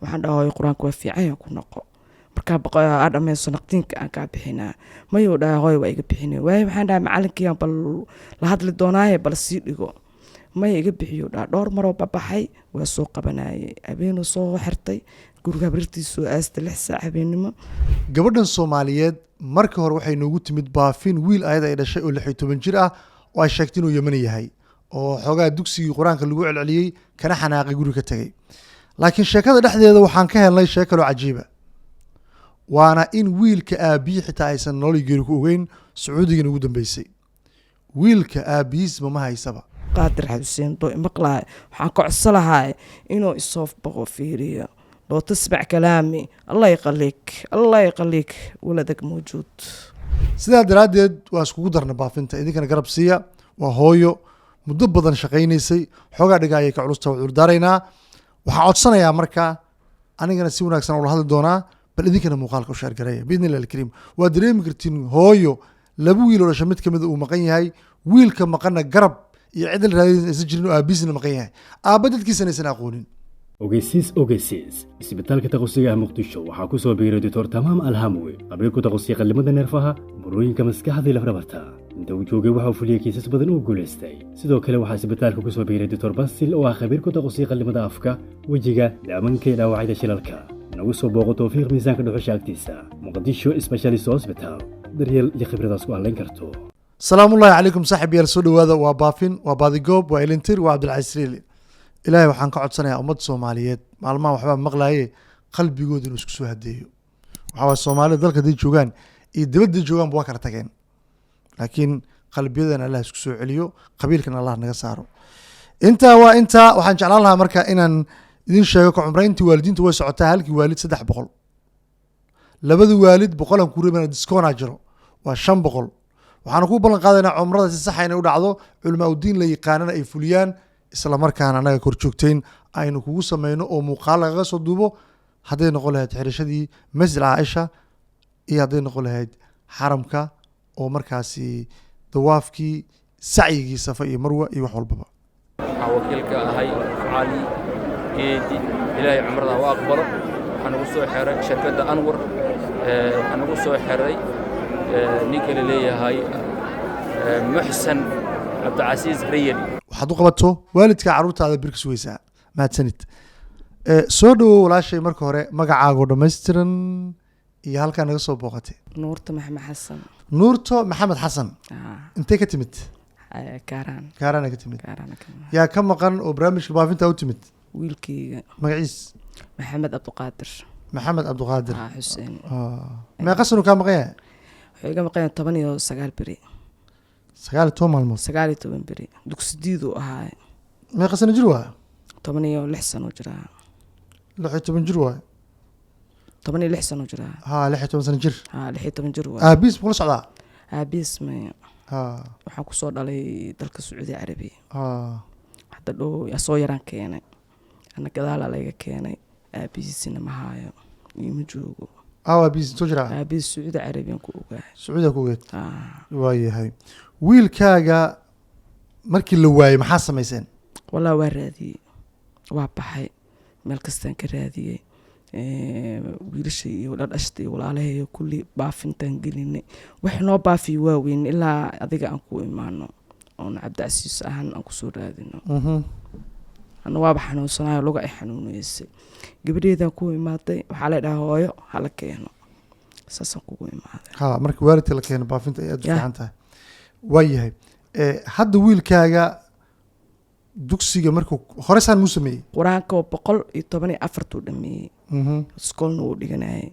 Waxaan dhahaa, "Hooyo, qur-aanka waa fiican yahay, ku noqo. Markaa boqo aa dhammayso naqdiinka aan kaa bixinaa." Mayuu dhahaa, "Hooyo, waa iga bixinay." Waayo, waxaan dhahaa, "Macalinkiiaan bal la hadli doonaaye, bal sii dhigo." Maya, iga bixiyuu dhaha. Dhowr maroo babaxay, waa soo qabanayay. Habeenuu soo xirtay guriga habrirtiisuu aastay 6 saac habeennimo. Gabadhan Soomaaliyeed markii hore waxay noogu timid baafin wiil ayada ay dhashay oo 16 jir ah, oo ay sheegtay inuu Yemani yahay, oo xoogaa dugsigii qur-aanka lagu celceliyey, kana xanaaqay, guri ka tegey. Laakiin sheekada dhexdeeda waxaan ka helnay sheeko kaloo cajiiba, waana in wiilka aabbiyi xitaa aysan nolol geeri ku ogeyn. Sacuudigana ugu dambeysay wiilka aabbihiisba ma haysaba. Qaadir Xuseen doo imaqlahay, waxaan ka codso lahay inuu isoof baqo, fiiriyo. لو تسمع كلامي، الله يخليك، الله يخليك، ولدك موجود. Sidaa daraaddeed waa iskugu darna baafinta. Idinkana garab siiya. Waa hooyo muddo badan shaqaynaysay, xoogaa dhiga ayay ka culusta. Waa cudurdaaraynaa. Waxaan codsanayaa marka anigana si wanaagsan ula hadli doonaa, bal idinkana muuqaalka u share gareeya biidni illahi alkariim. Waa dareemi kartiin hooyo laba wiil oo dhasha mid kamida uu maqan yahay, wiilka maqanna garab iyo cid la raadinaysa aysan jirin, oo aabihiisna maqan yahay, aabba dadkiisana aysan aqoonin. Ogeysiis, ogeysiis! Isbitaalka Taqasusiga ah Muqdisho waxaa ku soo biiray Doctor Tamaam Alhamwe, qabiir ku taqasustay qallimada neerfaha, burooyinka maskaxda iyo lafdhabarta. Inta uu joogay waxa uu fuliyey kiisas badan oo guulaystay. Sidoo kale waxaa isbitaalka ku soo biiray Doctor Basil, oo ah khabiir ku taqasustay qallimada afka, wejiga, daamanka iyo dhaawacyada shilalka. Nagu soo booqo Towfiiq Miisaanka Dhuxusha agtiisa, Muqdisho Specialist Hospital. Daryeel iyo khibradaas ku halayn karto. Salaamullahi calaykum, saaxib yaal, soo dhowaada. Waa baafin, waa baadigoob, waa ilintir, waa Cabdilcasiis Riili. Ilaahay waxaan ka codsanayaa ummadda Soomaaliyeed, maalmaha waxbaa maqlaaye, qalbigooda inuu isku soo hadeeyo. Waxaa waay, Soomaalida dalka hadday joogaan iyo dibadda joogaanba waa kala tageen, laakiin qalbiyadan Allah isku soo celiyo, qabiilkan Allah naga saaro. Intaa waa intaa. Waxaan jeclaan lahaa marka inaan idin sheego ka cumrayntii waalidiinta way socotaa. Halkii waalid 300, labada waalid 100-an ku reebana, discount-aa jiro, waa 500. Waxaanu ku ballan qaadaynaa cumrada si saxa inay u dhacdo, culamaa udiin la yaqaanana ay fuliyaan, isla markaana annaga kor joogtayn aynu kugu sameyno oo muuqaal lagaga soo duubo, hadday noqon lahayd xirashadii Masjid Caaisha iyo hadday noqon lahayd xaramka, oo markaasi dawaafkii, sacyigii Safa iyo Marwa iyo wax walbaba. Waxaan wakiilka ahay Cali Geedi. Ilaahay cumrada u aqbalo. Waxaa nagu soo xiray shirkadda Anwar. Waxaa nagu soo xiray ninka la leeyahay Muxsan Cabdicasiis Rayali. Waxaad u qabato waalidka carruurtaada bir ka sugaysaa. Mahadsanid. Soo dhowow walaashay. Marka hore magacaagoo dhammaystiran iyo halkaa naga soo booqatay. Nuurta Maxamed Xasan. Nuurto Maxamed Xasan. Intee ka timid? Kaaraan. Kaaraana ka timid. Kaaraan ka timid. Yaa ka maqan oo barnaamijka baafinta u timid? Wiilkayga. Magaciis? Maxamed Cabdiqaadir. Maxamed Cabdiqaadir. Xuseen. Meeqa sano kaa maqan yahay? Wuxuu iga maqan yahay 19 beri. 19 maalmood? 19 beri. Dugsidiiduu ahaa. Meeqa sano jir waa? 16 sano jiraa. 16 jir waay. 16 sano jiraa. Ha, 16 sano jir. Ha, 16 jir waay. Aabiis buu la socdaa? Aabiis may. Waxaan kusoo dhalay dalka Sacuudi Carabiya. Hadda dhow soo yaraan keenay, ana gadaalaa layga keenay. Aabihiisina ma haayo, iima joogo. Aabiis soo jiraa? Aabihiis Sacuudi Carabiyan ku ogaa. Sacuudiya ku ogeed. Waayahay, wiilkaaga markii la waayey maxaa samayseen? Wallah, waa raadiyey, waa baxay, meel kastaan ka raadiyey. Wiilasha iyo dhadhashta iyo walaalahay kulli baafintaan gelinay. Wax noo baafiyo waa weyn ilaa adiga aan ku imaano oon Cabdicasiis ahaan aan kusoo raadino. Ana waaba xanuunsanayo, luga ay xanuuneysay. Gabadheedaan ku imaaday, waxaa la dhahaa, "Hooyo, hala keeno." Saasaan kugu imaaday. Ha, marka waalidka la keeno baafinta ay aada u fiican tahay. Waayahay. Hadda wiilkaaga dugsiga markuu hore saan muu sameeyey? Qur-aanka oo 114-tuu dhameeyey. Iskoolna wuu dhiganayay.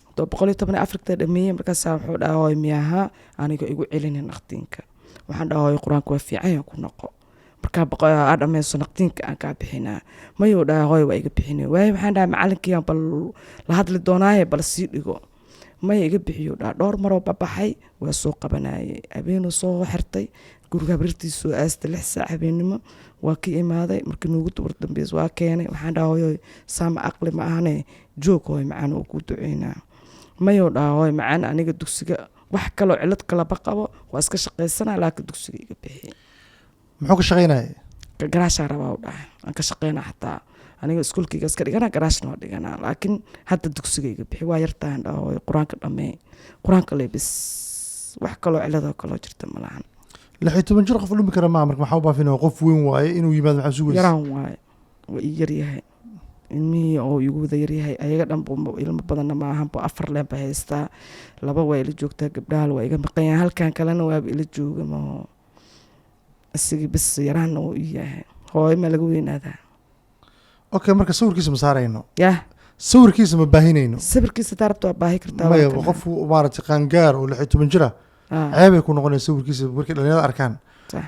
Haduu 114-ta dhameeyey, markaasaa wuxuu dhahaa, "Hooyo, miyaha aniga igu celinin naqdiinka?" Waxaan dhahaa, "Hooyo, qur-aanka waa fiican yahay, ku noqo. Markaa boqo aa dhammayso naqdiinka aan kaa bixinaa." Mayuu dhahaa, "Hooyo, waa iga bixinay." Waayo, waxaan dhahaa, "Macalinkiiaan bal la hadli doonaaye, bal sii dhigo." Maya, iga bixiyuu dhaha. Dhowr maroo babaxay, waa soo qabanayay. Habeenuu soo xirtay guriga habrirtiisuu aastay 6 saac habeennimo. Waa ka imaaday markii noogu war dambeys, waa keenay. Waxaan dhahaa, "Hooyo, saama aqli ma ahane, joog hooyo macaan, oo kuu duceynaa." Mayuu dhaha, "Hooyo macaan, aniga dugsiga wax kaloo cilad kalaba qabo, waa iska shaqaysanaa, laakiin dugsiga iga bixi." Muxuu ka shaqaynaya? Garaashaa rabaa u dhahay, aan ka shaqeynaa xataa. Aniga iskuulkayga iska dhiganaa, garaashna waa dhiganaa, laakiin hadda dugsigayga bixi, waa yartahan dhaho qur-aanka dhamee, qur-aanka le bis, wax kaloo ciladoo kaloo jirta ma lahan. 16 jir qof dhumi kara maa. Marka maxaa u baafinaya? Qof weyn waaye inuu yimaado, maxaa sugaysa? Yaraan waaye, waa ii yaryahay ilmihii oo igu wada yaryahay ayaga dhan bu. Ilmo badanna ma ahan bu, afar leen ba haystaa, laba waa ila joogtaa, gabdhaha waa iga maqan yahay, halkan kalena waaba ila jooga maho isagii bis. Yaraanna wuu ii yahay, hooyo ma laga weynaadaa. Okay, marka sawirkiisa ma saarayno? Yah. Sawirkiisa ma baahinayno? Sawirkiisa taa rabta waa baahi kartaa, waa Maya. kana. Qof maaragtay qaangaar oo 16 jir ah ceebay ku noqonaya sawirkiisa markay dhalinyarada arkaan.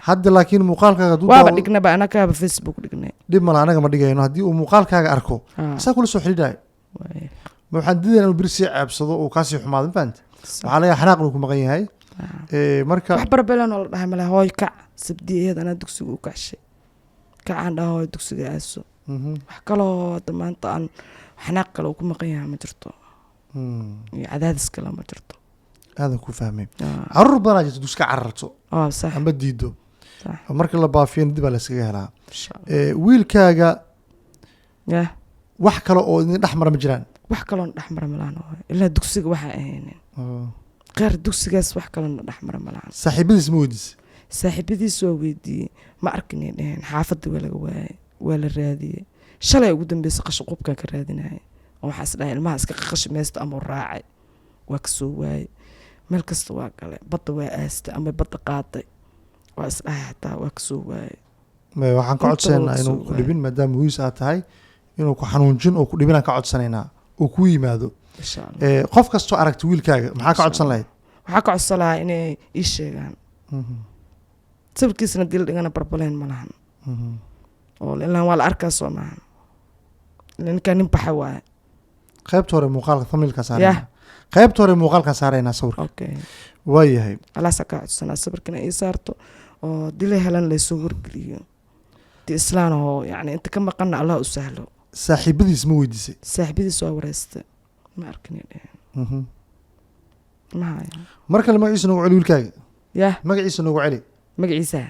Hadda laakiin muuqaalkaaga hadduu Waaba dhignaba, anakaaba Facebook dhignay. Dhib mala, anaga ma dhigayno. Haddii uu muuqaalkaaga arko, isaa kula soo xidhiidhayo. Ma waxaan diidaya inuu beri sii ceebsado, uu kaasii xumaado, ma fahamte? Waxaa laga xanaaq inuu ku maqan yahay. Marka Wax barbelan oo la dhahay male. Hooy kac, sabdi iyada anaa dugsiga u kacshay, kacaan dhaha hooy dugsiga aaso. Wax kaloo hadda maanta aan xanaaq kale uu ku maqan yahay ma jirto iyo cadaadis kale ma jirto. Aadan ku fahmay. Caruur badanaa jirto dugsi ka cararto Oo sax. ama diido. Marka la baafiyana dib baa la iskaga helaa. Insha Allah. Wiilkaaga Yah. wax kale oo idin dhex mara ma jiraan? Wax kaloon dhex mara malaan hooy, ilaa dugsiga waxaa ahaynin qeyr dugsigaas, wax kaloona dhex mara malaan. Saaxiibadiis ma weydiis? Saaxiibadiis waa weydiiyey, ma arkinay dheheen. Xaafadda waa laga waayay, waa la raadiyey. Shalay ugu dambeysay qashin qubkan ka raadinayay oo waxaa is dhahay ilmaha iska qashimaysta ama raacay, waa kasoo waayey. Meel kasta waa galay, badda waa aastay ama badda qaaday waa is dhahay, xataa waa kasoo waayey. Waxaan ka Inta codsanaynaa waa inuu kasoo ku waayay. dhibin, maadaama wiis aad tahay, inuu ku xanuunjin oo ku dhibinaan ka codsanaynaa oo ku yimaado. Insha Allah. Qof kastoo aragta wiilkaaga, maxaa ka codsan lahayd? Waxaa ka codsan lahaa inay ii sheegaan. Sawirkiisana dil dhigana barbaleen ma lahan oo ilaan waa la arkaa, soo maahan? Ilaa ninkaa nin baxa waaye. Qaybta hore muuqaalka thumbnailka saaraynaa, qaybta hore muuqaalka saaraynaa sawirka. Okay. Waayahay. Alaasaa kaa codsanaa sawirkana ii saarto oo dila helan laysoo wargeliyo di islaan oo yacni inta ka maqanna Allah u sahlo. Saaxiibadiis ma weydiisay? Saaxiibadiis waa wareysta, ma arkin dheheen. Ma haya. Mar kale magaciisa noogu celi wiilkaaga. Yah. Magaciisa noogu celi. Magaciisa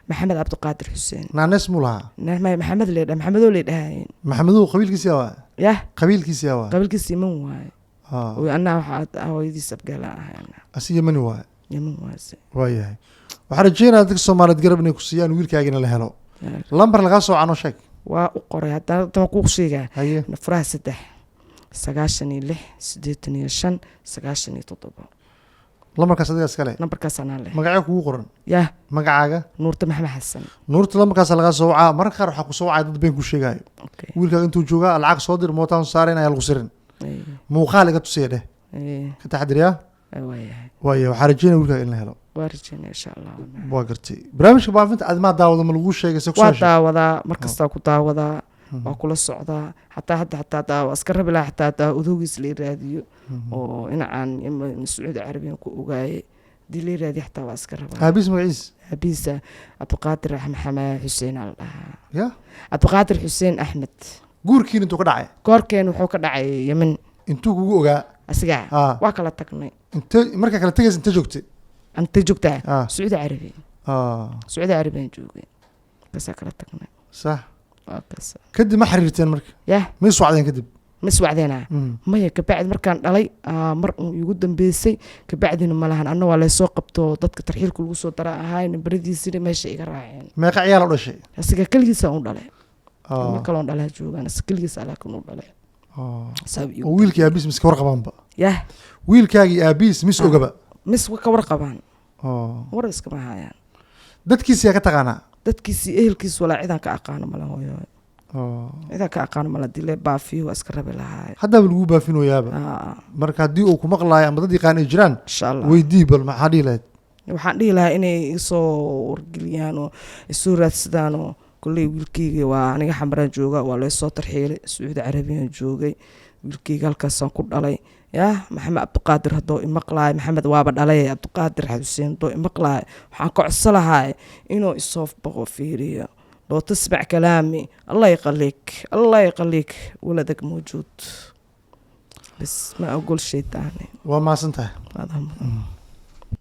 Maxamed Cabdiqaadir Xuseen. Naanees muu lahaa? Maxamed leedha, Maxamedoo leedhahayen. Maxamedow qabiilkiisa yaa waa? Yah. Qabiilkiisa yaa waa? Qabiilkiisa Yeman waaye. Oo anaa waxaa hooyadiis Abgaala ahay anaa. Asi Yemani waaye. Yeman waase. Waayahay, waxaan rajeynayaa dadka Soomaaliyeed garab inay ku siiyaan, wiilkaagina la helo. Lambar lagaa soo cano sheeg. Waa u qoray haddana, haddana kuu sheegaa. Haye. Furaha 3 96 85 97. Lambarkaas adiga iskale? Nambarkaas anaa leh. Magacyo kugu qoran? Yah. Magacaaga? Nuurta Maxamed Xasan. Nuurta, lambarkaas lagaa soo wacaa. Mararka qaar waxaa kusoo wacaya dad been ku sheegaayo. Wiilkaaga intuu joogaa, lacag soo dir, mootaan saarayn ayaa lagu sirin. Muuqaal iga tusiya dheh. Ka taxadiriyaa. Waayahay. Waaya, waxaa rajeynaya wiilkaaga in la helo. Waa rajeynaya insha Allah. Waa gartay. Barnaamijka baafinta adimaa daawada, ma laguu sheegay se kusoo Waa heshay? daawadaa, mar kastaa ku daawadaa, waa kula socdaa. Xataa hadda xataa daawa iska rabi lahaa, xataa daa odoogiis la raadiyo oo dhinacaan Sacuudi Carabiyan ku ogaayay hadii la raadiyo xataa waa iska rabaa. Aabiis magaciis? Aabihiisa Cabdiqaadir Maxamed Xuseen aa la dhahaa. Ya. Cabdiqaadir Xuseen Axmed. Guurkiin intuu ka dhacay? Goorkeen wuxuu ka dhacay Yemen. Intuu kugu ogaa? Asigaa waa kala tagnay. Inte markaa kala tegaysa, inte joogtay? Anta joogtaa Sacuudi Carabi. Sacuudi Carabiyaan joogay, markaasaa kala tagnay. Waa kaas. Kadib ma xiriirteen marka? Yah. Ma iswacdeen kadib? Ma iswacdeenaa? Maya, kabacdi markaan dhalay mar uun iigu dambeysay, kabacdina ma lahan. Anna waa laysoo qabto, dadka tarxiilka lagu soo dara ahaay, nambaradiisina meesha iga raaceen. Meeqa ciyaal u dhashay? Asiga keligiisa u dhalay. Ilmo kaloon dhalaa joogaan, asiga keligiisa laakiin u dhalay. Saab iigu Oo wiilkii aabiis miska warqabaanba? Yah. Wiilkaagii aabiis mis ogaba? Mis ka warqabaan. War iskama hayaan. Dadkiisa yaa ka taqaanaa? Dadkiisii ehelkiis walaa cidaan ka aqaano mala hooyo. Cidaan ka aqaano mala, dile baafiyo waa iska rabi lahaay. Haddaaba lagu baafinoyaaba. Marka haddii uu ku maqlaayo ama dad yaqaan ay jiraan, Insha Allah. weydii bal, maxaa dhihi lahayd? Waxaan dhihi lahaa inay isoo wargeliyaan oo isoo raadsadaan oo kolley wiilkeyga waa aniga Xamraan jooga, waa laysoo tarxiilay, Sacuudi Carabiyaan joogay, wiilkeyga halkaasaan ku dhalay. Yah, Maxamed Cabdiqaadir haddoo imaqlaayo, Maxamed waaba dhalay, Cabdiqaadir Xuseen haddoo imaqlaayo, waxaan ka codso lahaay inuu isoo boqo fiiriyo. لو تسمع كلامي، الله يخليك، الله يخليك، ولدك موجود، بس ما أقول شيء ثاني. Waa mahadsan tahay. هذا هم.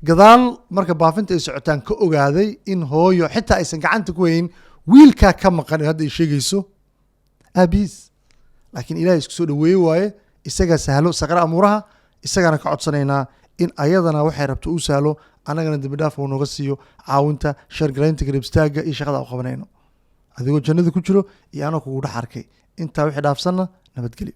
Gadaal marka baafinta ay socotaan ka ogaaday in hooyo xitaa aysan gacanta ku hayn wiilkaa ka maqan ee hadda ay sheegayso. Aabihiis. Laakiin Ilahay isku soo dhaweeye waaye, isagaa sahlo saqra amuuraha, isagaana ka codsanaynaa in ayadana waxay rabto uu sahlo, annagana dembi dhaaf uu nooga siiyo caawinta, shargalaynta, garab istaagga iyo shaqada u qabanayno, adigoo jannada ku jiro iyo anoo kugu dhex arkay. Intaa wixii dhaafsanna, nabadgelyo.